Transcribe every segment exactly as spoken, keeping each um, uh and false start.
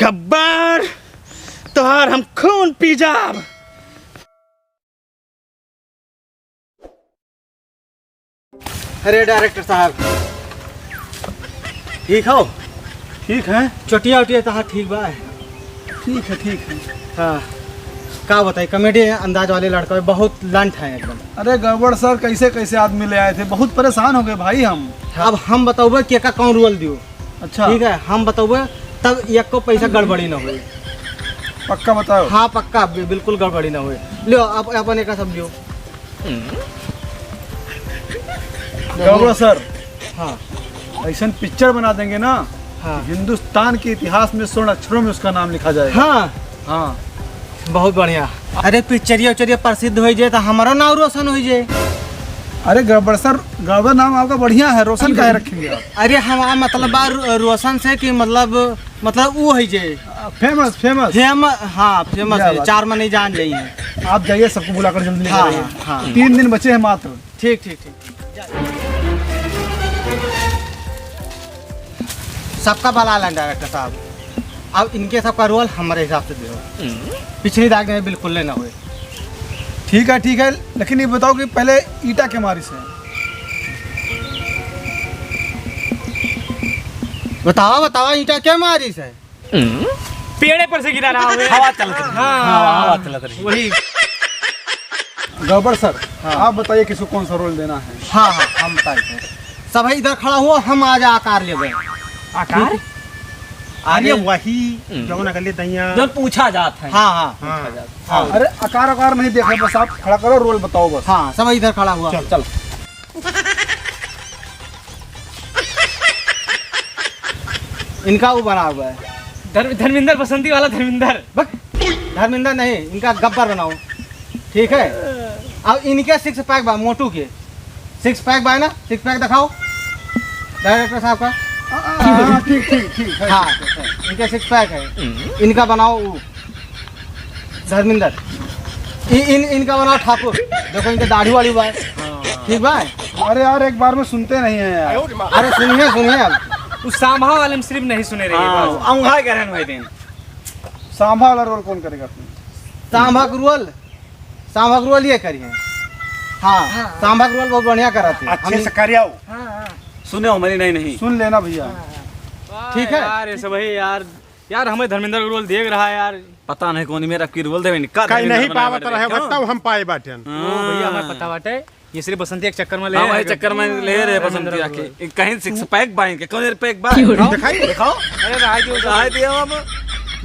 गब्बर, तोहार हम खून पी जाब। अरे डायरेक्टर साहब, ठीक हो? ठीक है। चोटिया उटिया तोहार ठीक बा? ठीक है, ठीक है। हाँ, का बताई, कॉमेडी अंदाज वाले लड़का है, बहुत लंठ है एकदम। अरे गड़बड़ सर, कैसे कैसे आदमी ले आए थे, बहुत परेशान हो गए भाई हम। अब हम बताउबे केका कौन रोल दियो। अच्छा। ठीक है, हम बताउबे, तब एको पैसा गड़बड़ी ना होई। पक्का बताओ। हाँ पक्का, बि-, बिल्कुल गड़बड़ी ना होई। लियो, आप अपन एका सब लियो। गड़बड़ सर। हाँ। ऐसन पिक्चर बना देंगे ना, हाँ। हिंदुस्तान के इतिहास में स्वर्ण अक्षरों में उसका नाम लिखा जाएगा। हाँ। हाँ। बहुत बढ़िया। अरे पिक्चरिया उचरिया प्रसिद्ध होइ जाए तो हमारो नाम रोशन होइ जाए। अरे गड़बड़ सर, गड़बड़ नाम आपका बढ़िया है, रोशन काहे रखेंगे आप? अरे हमारा मतलब बा रो-, रोशन से कि मतलब, मतलब ऊ होइ जाए। फेमस, फेमस। फेम-, हाँ, फेमस क्या है, बात। चार मनई जान जाई है। आप जाइए, सबको बुलाकर जल्दी लेकर हाँ, आइए। हाँ, हाँ। तीन दिन बचे हैं मात्र। ठीक, ठीक, ठीक। सबका बला लें डायरेक्टर साहब। अब इनके सबका रोल हमारे हिसाब से दियो। पिछली दाग में बिल्कुल लेना हुए। ठीक है, ठीक है, लेकिन ये बताओ कि पहले ईंटा के मारिस है? बतावा, बतावा, ईंटा के मारिस है? पेड़े पर से गिरा रहा है। हवा चलत रही। हाँ, हवा, हवा चलत रही। वही। गड़बड़ सर, हाँ। आप बताइए किसको कौन सा रोल देना है? हाँ, हाँ, हम बताइए। सब इधर खड़ा हुआ, हम आज आकार लेबे। आकार? ठीक है। अरे अरे वही, हम्म। जौन अगले दैया। जौन पूछा जात है। हाँ, हाँ। हाँ। पूछा जात है। हाँ। अरे आकार आकार नहीं देखा, बस आप खड़ा करो, रोल बताओ बस। हाँ, सब इधर खड़ा हुआ। चल, चल। इनका वो बना हुआ है। धर्म-, धर्मेंद्र बसंती वाला धर्मेंद्र। बक, धर्मेंद्र नहीं, इनका गब्बर बनाओ, ठीक है? अब इनके सिक्स पैक बा, मोटू के सिक्स पैक बा ना, सिक्स पैक दिखाओ डायरेक्टर साहब का। हाँ, हाँ, हाँ, ठीक, ठीक, ठीक है, हाँ, ठीक है। इनके सिक्स पैक है, इनका बनाओ वो। धर्मेंद्र, इ-, इन, इनका बनाओ ठाकुर। देखो, इनके दाढ़ी वाढ़ी बा। हाँ। ठीक बा? अरे यार, एक बार में सुनते नहीं है यार। अरे सुनिए, सुनिए अब। उस सांभा वाले में सिर्फ नहीं सुने रहे हाँ, बस। औंघा गए रहन भाई दिन। सांभा वाला रोल कौन करेगा अपने? सांभा का रोल, सांभा का रोल ये करिए। हाँ, हाँ। सांभा का रोल बहुत बढ़िया कराते हैं। अच्छे से करियो। हाँ, हाँ। सुने हो मेरी, नहीं, नहीं। सुन लेना भैया। हाँ, हाँ। ठीक है? यार, ये सब है यार। यार, हमें धर्मेंद्र का रोल देख रहा है यार। पता नहीं कौन मेरा की रोल देवे, इनका कहीं धर्मेंद्र नहीं बनावे पावत रहे, क्यों? बताओ हम पाए बाटेन। ओ, भैया, हमें हाँ। पता बाटे, ये सिर्फ बसंती एक चक्कर में ले हाँ, रहे भाई, हैं। चक्कर में ले रहे हैं धर्मेंद्र बसंती का आके। रोल। ये कहीं सिक्स पैक बाएं के, कौन पैक बा? क्यों रे? दिखाई, दिखाओ। अरे, रहा है जो दिखाई दिया अब।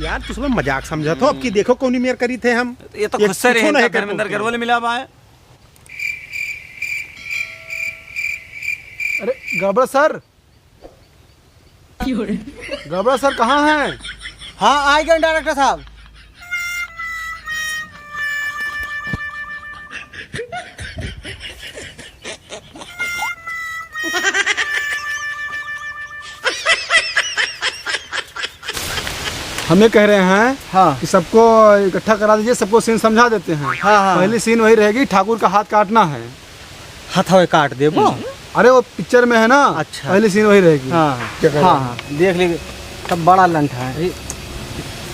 यार, तू सब मजाक समझत हो, अब की देखो कौन मेर करी थे हम। ये तो ये खुद से कुछो रहे, नहीं इनका कर धर्मेंद्र पाते। के रोल मिला बा है। अरे, गड़बड़ सर, गड़बड़ सर कहाँ हैं? हाँ, आ गए डायरेक्टर साहब। हम ये कह रहे हैं हाँ। कि सबको इकट्ठा करा दीजिए, सबको सीन समझा देते हैं। हाँ, हाँ। पहली सीन वही रहेगी, ठाकुर का हाथ काटना है। हथवे काट देबो। अरे वो पिक्चर में है ना, अच्छा। पहली सीन वही रहेगी। हाँ, हाँ। क्या कह रहे हाँ, हैं? हाँ, देख लीजिए, तब बड़ा लंठ है। अरे,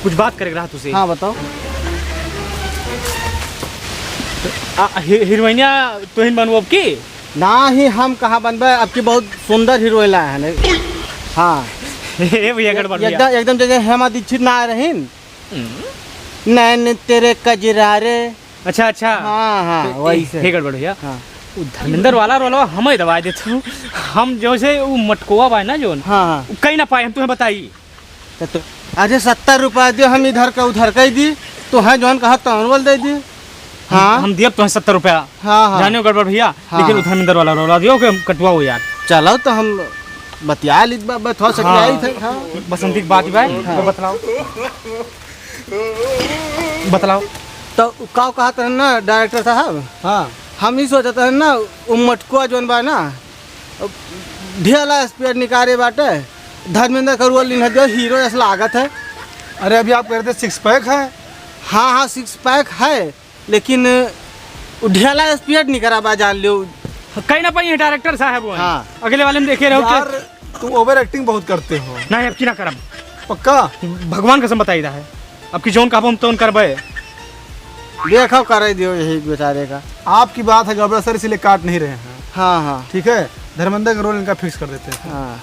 कुछ बात करे रहा तुझसे। हाँ, बताओ। आ, ही-, हीरोइनिया तोहिन बनबो अब की? ना ही, हम कहाँ बनबे, अब की बहुत सुंदर हीरोइन लाए हैं। हाँ। हे भैया, गड़बड़ भैया। एकदम, एकदम जैसे हेमा दीक्षित ना आए रहीन। हम्म। नैन तेरे कजरारे। अच्छा, अच्छा। हाँ, हाँ, हे, वही हे, से। हे गड़बड़ भैया। हाँ। वो धर्मेंद्र वाला रोलवा हम ही दबा देते हो। हम जो से वो मटकोवा बा ना जोन, हाँ, हाँ। वो कहीं ना पाए, हम तुम्हें बताई। तो, तो, अरे सत्तर रुपया दियो, हम इधर का उधर कह दी, तो है जोन कहा तौन बोल दे दी। हाँ। हम दियब तुम्हें सत्तर रुपया। हाँ, हाँ। जानियो गड़बड़ भैया, हाँ, लेकिन हाँ। वो धर्मेंद्र वाला रोला दियो कि हम कटवाओ यार। चलो तो हम बतिया ली, ब-, ब-, थोड़ा सा हाँ। किया ही थे, हाँ। बसंती की बात बा, हाँ। वो बतलाओ। बतलाओ। तो का कहत रहन ना डायरेक्टर साहब? हाँ। हम ई सोचत रहन ना, उ मटकुआ जोन बा ना, ढेला स्पीड निकारे बाटे, धर्मेंद्र करुआ लिन जो हीरो जैसा लागत है। अरे अभी आप कह रहे थे सिक्स पैक है। हाँ, हाँ, सिक्स पैक है, लेकिन उ ढेला स्पीड निकरा बा, जान लियो। कहीं ना पाई है डायरेक्टर साहब वो। हाँ। अगले वाले में देखे रहो कि यार, तुम ओवर एक्टिंग बहुत करते हो। नहीं, अब की ना करब। पक्का? भगवान कसम बताई रहा है, अब की जौन कहबो हम तौन करबे। देखो, करे दियो यही बेचारे का। आपकी बात है गड़बड़ सर, इसीलिए काट नहीं रहे हैं। हाँ, हाँ। ठीक है, धर्मेंद्र का रोल इनका फिक्स कर देते हैं। हाँ।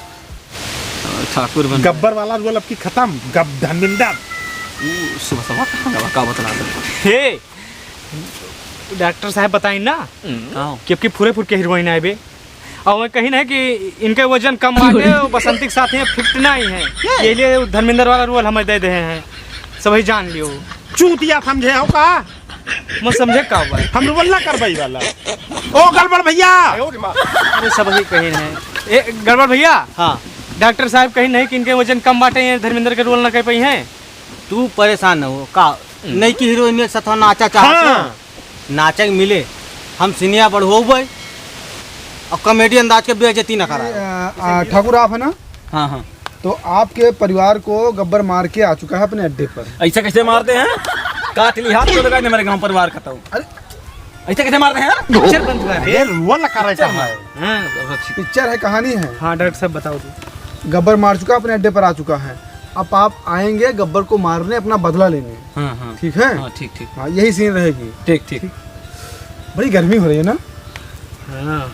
ठाकुर बन गब्बर वाला रोल अब की खत्म। गब-, धर्मेंद्र। ऊ सुबह सुबह कहाँ गवा, का बतला दे? हे, डॉक्टर साहब बताइन ना हम्म। कि अब की फुरे फुर के हीरोइन आइबे। और वह कहिन है कि इनके वजन कम बाटे, वो बसंती के साथ ही फिट नहीं है। ये लिए धर्मेंद्र वाला रोल हमें दे दे हैं, सबही जान लियो। चूतिया समझे हो का? मत समझे का हुआ है? हम रोल ना करवाई वाला। ओ गड़बड़ भैया। अरे सबही कहिन है। ए, गड़बड़ भैया। हाँ। डॉक्टर साहब कहिन है कि इनके वजन कम बाटे, ये धर्मेंद्र के रोल ना कर पाई हैं। तू परेशान न हो का? हम्म। नई की हीरोइन के साथ नाचा चाहत हाँ। हो? नाचे के मिले, हम सीनिया बढ़ो भाई, और कॉमेडी अंदाज के बेइज्जती ना करा। आ, आ, ठाकुर आप है ना? हाँ, हाँ। तो आपके परिवार को गब्बर मार के आ चुका है अपने अड्डे पर। ऐसा कैसे मारते हैं? काट ली हाथ तो लगा दे मेरे गांव परिवार का तो। अरे ऐसे कैसे मारते हैं? पिक्चर बन चुका है। ये रोल कर रहा है। हाँ, बहुत अच्छी। पिक्चर है, कहानी है। हाँ, डॉक्टर साहब बताओ जी। गब्बर मार चुका, अपने अड्डे पर आ चुका है। अब आप आएंगे गब्बर को मारने, अपना बदला लेने। हाँ, हाँ। ठीक है? हाँ, ठीक, ठीक। हाँ, यही सीन रहेगी। ठीक, ठीक। ठीक। बड़ी गर्मी हो रही है ना? हाँ।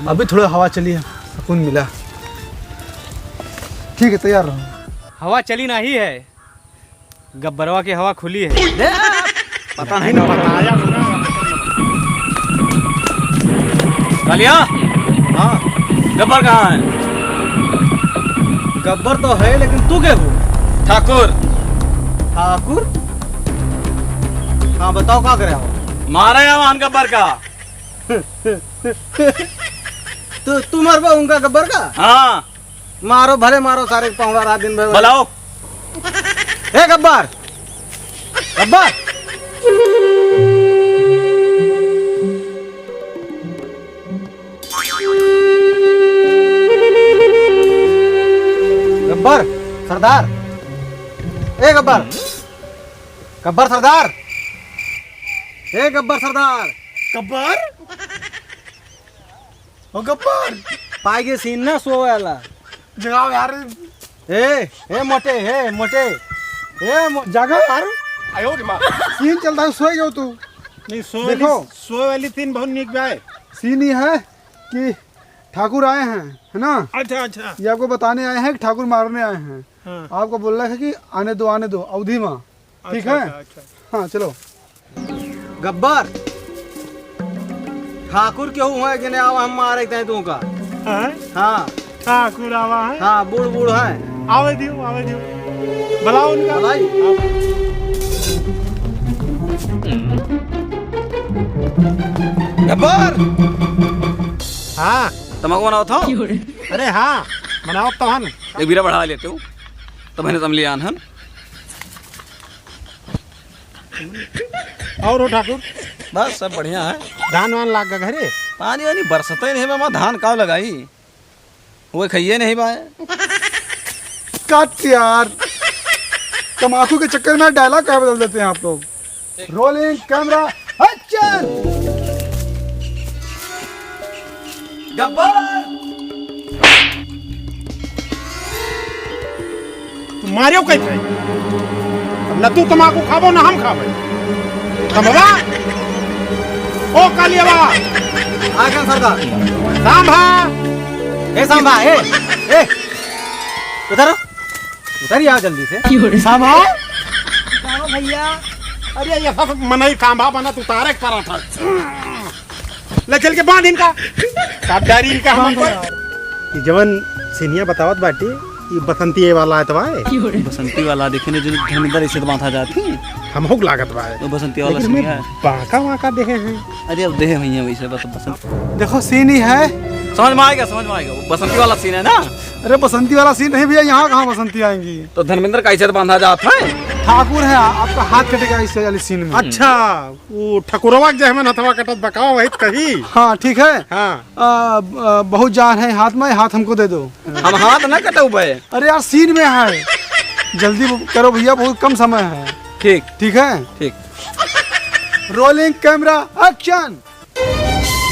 अभी थोड़ा हवा चली है, सुकून मिला। ठीक है, तैयार रहो। हवा चली नहीं है। गब्बरवा की हवा खुली है। पता नहीं ना। बताया ना। कालिया? हाँ। गब्बर कहाँ है? गब्बर तो है, लेकिन तू के हो? ठाकुर। ठाकुर? हाँ, बताओ, का करे हो? मारा है वहाँ गब्बर का। तू, तू मरबा उनका गब्बर का? हाँ। मारो भले मारो सारे के पहुड़ा रात दिन भर। बुलाओ। ए गब्बर, गब्बर, गब्बर सरदार, ए गब्बर, गब्बर सरदार, ए गब्बर सरदार। गब्बर? ओ गब्बर। पाई के सीन ना सोवे वाला। जगाओ यार। ए, ए मोटे, ए मोटे। ए मो-, जागो यार। आयो रे माँ। सीन चलता है, सोए गयो तू। नहीं, सोए वाली, देखो। सोए वाली सीन बहुत नीक बा है। सीन ये है कि ठाकुर आए हैं, है ना? अच्छा, अच्छा। ये आपको बताने आए हैं कि ठाकुर मारने आए हैं। हाँ। आपको बोल रहा है कि आने दो, आने दो, अवधी माँ। ठीक अच्छा, है? अच्छा, अच्छा। हाँ, चलो। गब्बर, ठाकुर केहू हुआ है कि नहीं? आवा, हम मारे तय तू का। हाँ? हाँ। ठाकुर आवा है? हाँ, बूढ़ बूढ़ है। आवे दियो, आवे दियो। बुलाओ उनका। बुलाई। गब्बर! हाँ। तमाकू बनावत हो? अरे हाँ, बनावत तो हन। एक बीरा बढ़ा लेते हो, तो मैंने समझ लिया हन। और हो ठाकुर? बस सब बढ़िया है। धान वान लाग गा घरे? पानी वानी बरसते नहीं बा, धान काव लगाई? वो खाइए नहीं बा। कट यार, तमाकू के चक्कर में डायलॉग क्या बदल देते हैं आप लोग। Rolling camera, action! गब्बर! तू मारियो कैसे? अब न तू तमाकू खाबो, न हम खाबे। समझा? ओ कालियावा! आगे सरदार। सांभा! ए सांभा, ए, ए! उधर आ, उधर ही आ जल्दी से। क्यों रे? सांभा! सांभा भैया। अरे, ये सब मनई सांभा बनत उतारे के पड़ा था। ले चल के बांध इनका। का डर इनका हम बांध पर। यार। ये जवन सीनिया बतावत बाटी, ये बसंती वाला आयत बा। बसंती वाला देखे ने, जो धर्मेंद्र ऐसे तो बांधा जाती। हम हो लागत बा। वो बसंती वाला लेकिन सीनिया मैं है। बांका वांका देखे हैं। अरे अब देहे हुई हैं वैसे बस बसंत। देखो सीन ही है। समझ में आएगा, समझ में आएगा। वो बसंती वाला सीन है ना? अरे बसंती वाला सीन नहीं भैया, यहाँ कहाँ बसंती आएंगी? तो धर्मेंद्र का ऐसे तो बांधा जात है। ठाकुर है, आपका हाथ कटेगा इससे वाली सीन में। अच्छा। वो ठकुरवा के जहमन हथवा कटत बकाओ वही कही। हाँ, ठीक है। हाँ। आ, आ, बहुत जान है हाथ में, हाथ हमको दे दो। हम हाथ ना कटऊ बे। अरे यार, सीन में है, जल्दी करो भैया, बहुत कम समय है। ठीक। ठीक है? ठीक। Rolling camera, action।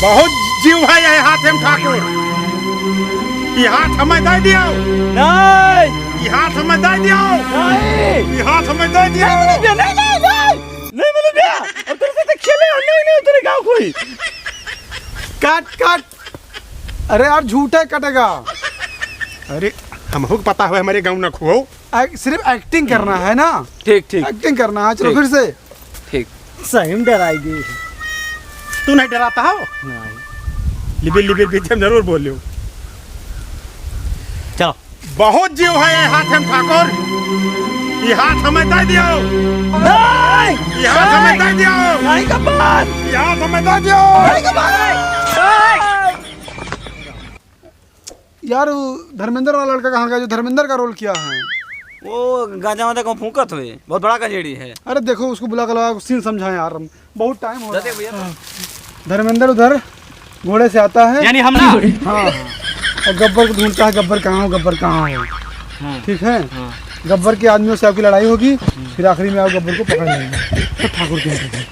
बहुत जीव है ये हातिम ठाकुर। ई हाथ हमें दे दियो। नहीं। ई हाथ हमें दे दियो। नहीं। ई हाथ हमें दे दियो। नहीं, नहीं, नहीं, नहीं, नहीं। नहीं, मैंने दिया। अब तेरे से तो खेले, नहीं, नहीं, तेरे गाँव कोई। Cut, cut। अरे यार, झूठा कटेगा। अरे, हमहू के पता हुआ हमारे गाँव ना खुओ। Act-, सिर्फ acting करना है ना? ठीक, ठीक। Acting करना है, चलो ठीक। फिर से। ठीक। सही में डराई गई। तू नहीं डराता हो? नहीं। लिबिर, लिबिर, बीच में जरूर बोलियो। चलो। बहुत जीव है ये हाथ में ठाकुर। ये हाथ हमें दे दियो। नहीं! ये हाथ हमें दे दियो। नहीं, गब्बर! ये हाथ हमें दे दियो। नहीं, गब्बर! नहीं! यार, वो धर्मेंद्र वाला लड़का कहाँ गया जो धर्मेंद्र का role किया है? वो गांजा वांजा को फूंकत हुए, बहुत बड़ा गंजेड़ी है। अरे देखो, उसको बुला के लाओ, scene समझाएं यार, हम बहुत time हो रहा जल्दी है। भैया। हाँ। धर्मेंद्र उधर घोड़े से आता है। यानी हम ना? हाँ, हाँ। और गब्बर को ढूंढता है, "गब्बर कहाँ हो, गब्बर कहाँ हो?" हाँ। ठीक है? हाँ। गब्बर के आदमियों से आपकी लड़ाई होगी, हम्म। फिर आखिरी में आप गब्बर को पकड़ लेंगे। तो ठाकुर के यहाँ पे।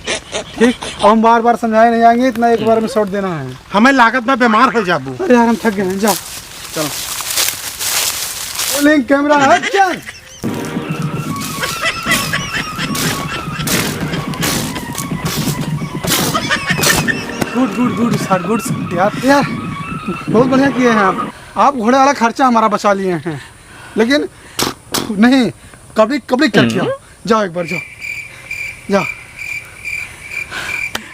ठीक? अब हम बार बार समझाए नहीं जाएंगे, इतना एक बार में shot देना है। हमें लागत में बीमार हो जाबू। अरे यार, हम थक गए हैं, जाओ। चलो। Rolling camera, action। Good, good, good shot, good shot यार। यार, बहुत बढ़िया किए हैं आप। आप घोड़े वाला खर्चा हमारा बचा लिए हैं, लेकिन नहीं, कबड़ी, कबड़ी कर दिया। हम्म। जाओ एक बार, जाओ, जाओ।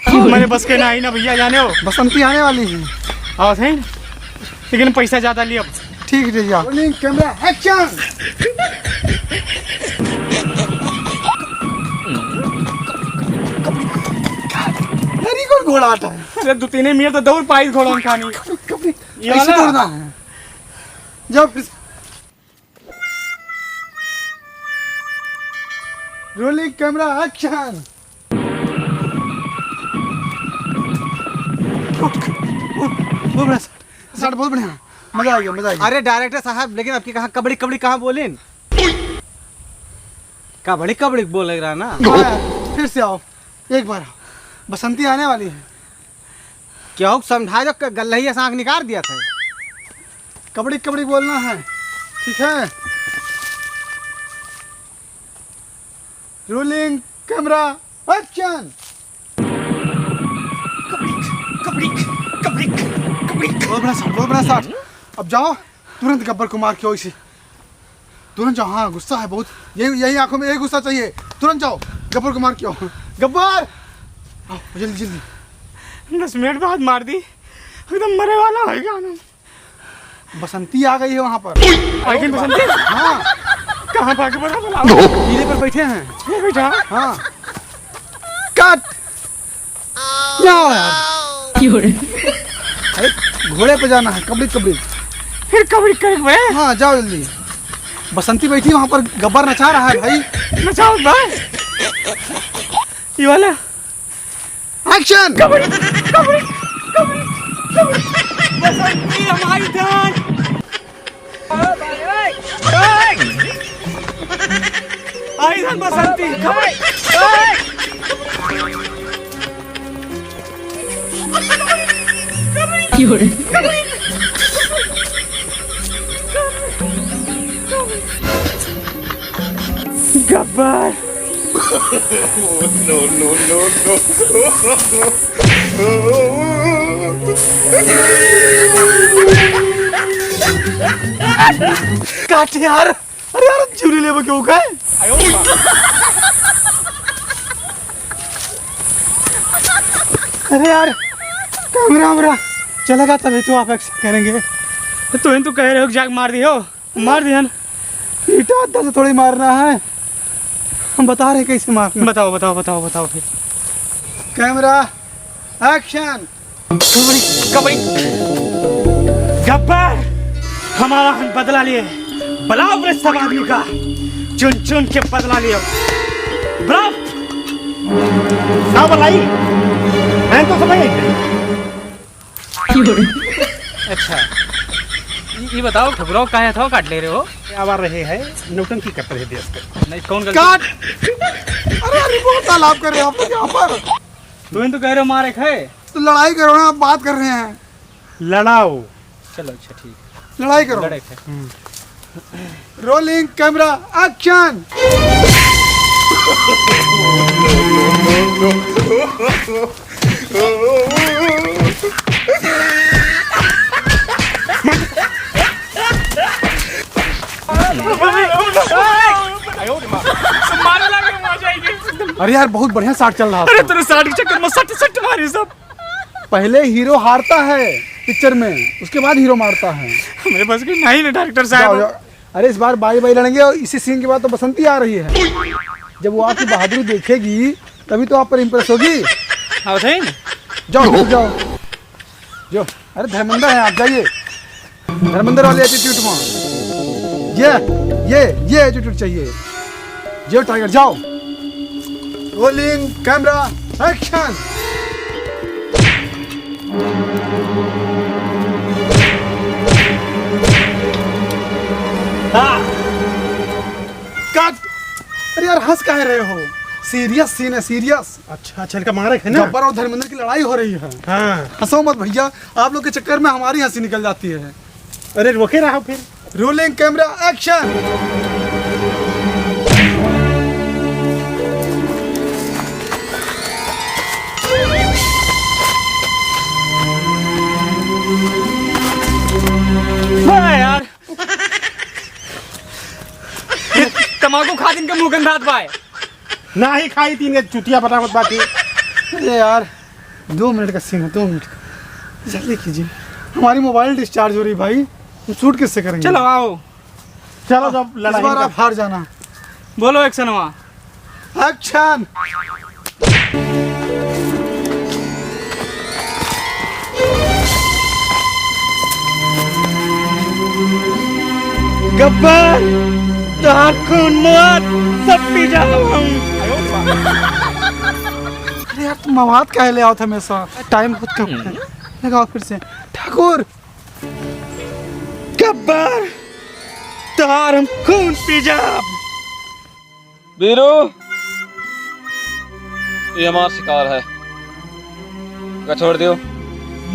हमारे बस के ना आई ना भैया, जाने हो। बसंती आने वाली है। हाँ, सही। लेकिन पैसा ज्यादा लिया। ठीक है, जाओ। Rolling camera, action। अरे, कौन घोड़ा आता है? अरे, दो तीन मिनट तो दौड़ पाई घोड़ा में खानी। कबड़ी, ये ऐसे वाला? दौड़ना है। जाओ फिर। Rolling camera, action। बहुत बढ़िया shot, shot बहुत बढ़िया, मजा आ गया, मजा आ गया। अरे director साहब, लेकिन आपकी कहाँ कबड्डी, कबड्डी कहाँ बोलिन? कबड्डी, कबड्डी बोल रहा ना। हाँ, फिर से आओ, एक बार आओ। बसंती आने वाली है। क्या हो, समझा जो क-, गल्लहिया से आँख निकाल दिया था। कबड्डी, कबड्डी बोलना है, ठीक है? Rolling camera, action। कबड्डी, कबड्डी, कबड्डी, कबड्डी। बहुत बड़ा shot, बहुत बड़ा shot। अब जाओ, तुरंत गब्बर को मार के आओ इसे। तुरंत जाओ, हाँ, गुस्सा है बहुत। यही, यही आंखों में यही गुस्सा चाहिए। तुरंत जाओ, गब्बर को मार के आओ। गब्बर! आओ, जल्दी, जल्दी। दस मिनट बाद मार दी, एकदम मरे वाला हो गया ना। बसंती आ गई है वहाँ पर। आ गई बसंती? हाँ। कहाँ भाग पड़ा, बुलाओ। टीले पर बैठे हैं। ये बैठा? हाँ। Cut। जाओ यार। क्यों रे? अरे, घोड़े पे जाना है, कबड्डी, कबड्डी। फिर कबड्डी करेंगे। हाँ, जाओ जल्दी। बसंती बैठी वहाँ पर, गब्बर नचा रहा है भाई। नचाओ भाई। ये वाला। Action। कबड्डी, कबड्डी, कबड्डी, कबड्डी। बसंती हमारी जान। आई धन बसंती, कबड्डी, कबड्डी। क्यों रे? गब्बर। No, no, no, no। काट यार। अरे यार, चूरी लेबो क्यों का है? अरे यार, कैमरा वैमरा चलेगा तभी तो आप action करेंगे। तो तुम तो कह रहे हो कि जाके मार दियो। मार दिया ना। ईटा आधा से थोड़ी मारना है, हम बता रहे कैसे मारना। बताओ, बताओ, बताओ, बताओ फिर। Camera, action। कबड्डी, कबड्डी। गब्बर, हमारा हम बदला लिए। बुलाओ अपने सब आदमी का, चुन चुन के बदला लिए। बुलाओ। ना बुलाई, मैं तो समझ नहीं। अच्छा, ये, ये बताओ, ठुकराओ काहे था, काट ले रहे हो? ये आवार रहे हैं, नौटंकी करते रहे देश के। नहीं, कौन गलती? काट! अरे, अरे, बहुत तालाब कर रहे हैं आप लोग यहाँ पर। तुम तो कह रहे हो मार एक है। तो लड़ाई करो ना, आप बात कर रहे हैं। लड़ाओ। चलो, अच्छा, ठीक। लड़ाई करो। लड़ाई थे। Rolling camera, action। अरे यार, बहुत बढ़िया साट चल रहा था। अरे तेरे साट के चक्कर में सट सट मारी सब। पहले हीरो हारता है पिक्चर में, उसके बाद हीरो मारता है। मेरे बस की नहीं ना, डायरेक्टर साहब। जाओ, जाओ। अरे, इस बार बाई बाई लड़ेंगे और इसी सीन के बाद तो बसंती आ रही है। जब वो आपकी बहादुरी देखेगी, तभी तो आप पर इम्प्रेस होगी। हाँ, सही ना? जाओ, जाओ, जाओ। जो, अरे, धर्मेंद्र हैं, आप जाइए। धर्मेंद्र वाली एटीट्यूड में। ये, ये, ये एटीट्यूड चाहिए। जो टाइगर, जाओ। Rolling camera, action। हाँ। Cut। अरे यार, हंस काहे रहे हो? सीरियस सीन है, सीरियस। अच्छा, अच्छा, इनका मारे है ना? गब्बर और धर्मेंद्र की लड़ाई हो रही है। हाँ। हंसो मत भैया, आप लोग के चक्कर में हमारी हंसी निकल जाती है। अरे, रोके रहो फिर। Rolling camera, action। वाह यार, ये तमाकू खा दिन के मुंह गंधात बाय। ना ही खाई तीन के चुतिया बनावत बाटी। अरे यार, दो मिनट का सीन है, दो मिनट का, जल्दी कीजिए। हमारी मोबाइल डिस्चार्ज हो रही भाई, हम शूट किससे करेंगे? चलो आओ। चलो, जब इस लड़ाई बार का आप हार जाना। बोलो एक्शनवा। एक्शन। गब्बर, तोहार खून मौत सब पी जाओ हम। अरे यार, तुम मवाद काहे ले आओ थे हमेशा? टाइम बहुत कम है। लगाओ फिर से। ठाकुर। गब्बर, तोहार हम खून पी जाब। बीरू, ये हमार शिकार है, इका छोड़ दियो।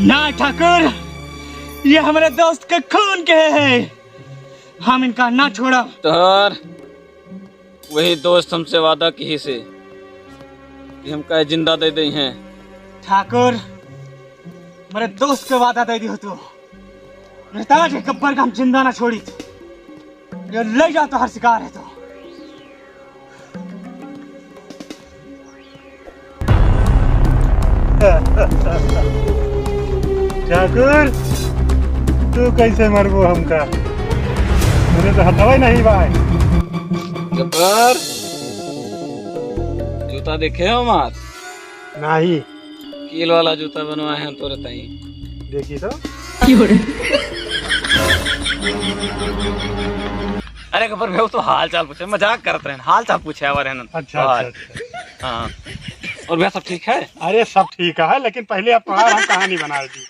ना ठाकुर, ये हमरे दोस्त के खून के है, हम इनका ना छोड़ब। तोहार वही दोस्त हमसे वादा किहिस कि हमका जिंदा दे देइहैं। ठाकुर, हमरे दोस्त के वादा दे दियो तू। रहता जे गब्बर का हम जिंदा ना छोड़ी। ये ले जा, तोहार शिकार है तो। ठाकुर, तू कैसे मरबो हमका? मेरे तो हथवा ही नहीं बाय। गब्बर, जूता देखे हो हमार? नहीं। कील वाला जूता बनवाए हैं तोरे ताई। देखी तो। अरे गब्बर भैया, वो तो हाल चाल पूछे, मजाक करत रहे, हाल चाल पूछे आवा रहे ना। अच्छा, अच्छा, अच्छा। हाँ। और भैया सब ठीक है? अरे सब ठीक है, लेकिन पहले आप तुम्हारा हम कहानी बना दी।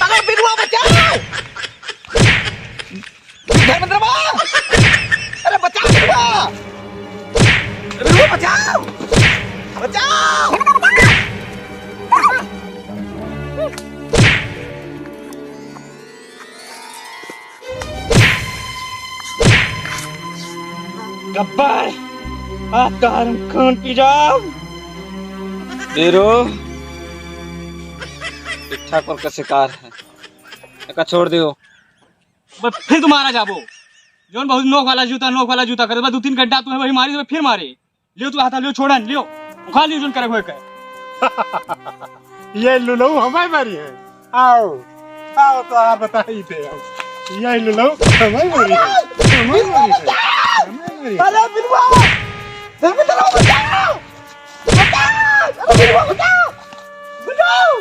अरे बिरुआ बचाओ! धर्मेंद्र बा! अरे बचाओ बिरुआ! अरे बिरुआ बचाओ! बचाओ! गब्बर, आज तोहार हम खून पी जाब। बीरू, ठीक ठाक पर का शिकार है, एका छोड़ दियो। बस फिर तुम्हारा जाबो, जौन बहुत नोक वाला जूता, नोक वाला जूता करे, बस दो तीन गड्ढा तुम्हें वही मारी, तो फिर मारे। लियो तू हाथा, लियो छोड़न, लियो। उखाड़ लियो जोन करे होए के। ये लुलऊ हमार बारी है। आओ, आओ तो आप बताई दे आओ। ये लुलऊ हमार बारी है। हमार बारी है। हमार बारी है। अरे बिलवा! अरे बिलवा बचाओ! बचाओ! अरे बिलवा बचाओ! बचाओ!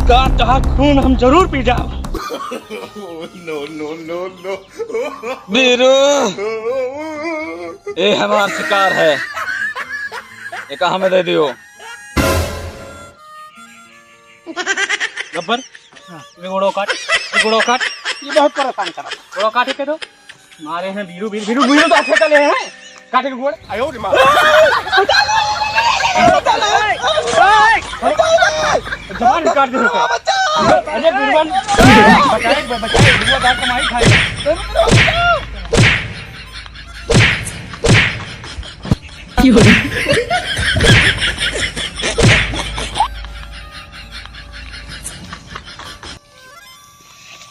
का तोहार खून हम जरूर पी जाब। No, no, no, no। बीरू, ए हमार शिकार है, एका हमें दे दियो। गब्बर, हाँ। ये गोड़ो काट, ये गोड़ो काट। ये बहुत परेशान करा। गोड़ो काट के दो। मारे हैं बीरू, बीरू, बीरू, बीरू तो अच्छे चले हैं। काटे के गोड़। आयो रे माँ। जबान काट दे उसका। अरे बीरवन, बचाए, बचाए, बीरवा दांत कमाई खाए।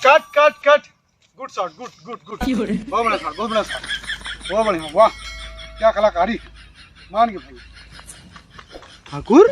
कट, कट, कट। गुड शॉट, गुड, गुड, गुड। बहुत बढ़िया शॉट, बहुत बढ़िया शॉट। बहुत बढ़िया, वाह। क्या कलाकारी। मान के भाई। ठाकुर?